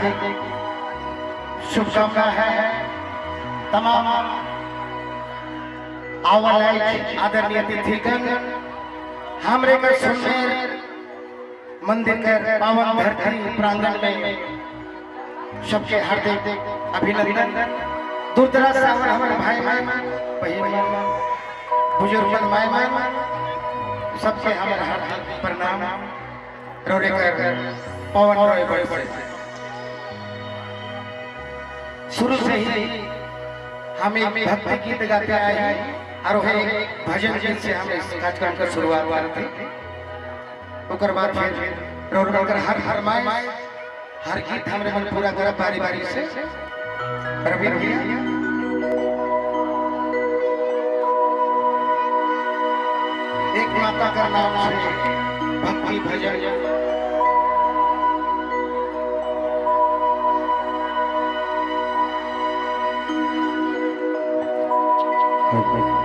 हार्दिक शुभकामना है। तमाम आवल आदरणीय अतिथिगण, हमरे के सुमेर मंदिर के पावन धरती प्रांगण में सबके हार्दिक अभिनंदन। दूर दराज से हमारे हमारे भाई बहन बुजुर्ग माय माय सबके हमारे हार्दिक प्रणाम। रोरे कर पवन रोए बड़े बड़े शुरू से ही हम एक भक्ति गीत गाते आए हैं और वह भजन गीत से हम इस कार्यक्रम का शुरुआत करते। ओकर बाद फिर रोड कर हर हर my हर गीत हमरे मन पूरा कर बारी बारी से। रवि भैया एक माता का नाम है भक्ति भजन। Thank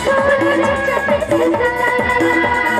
सूरज चटक सितारा।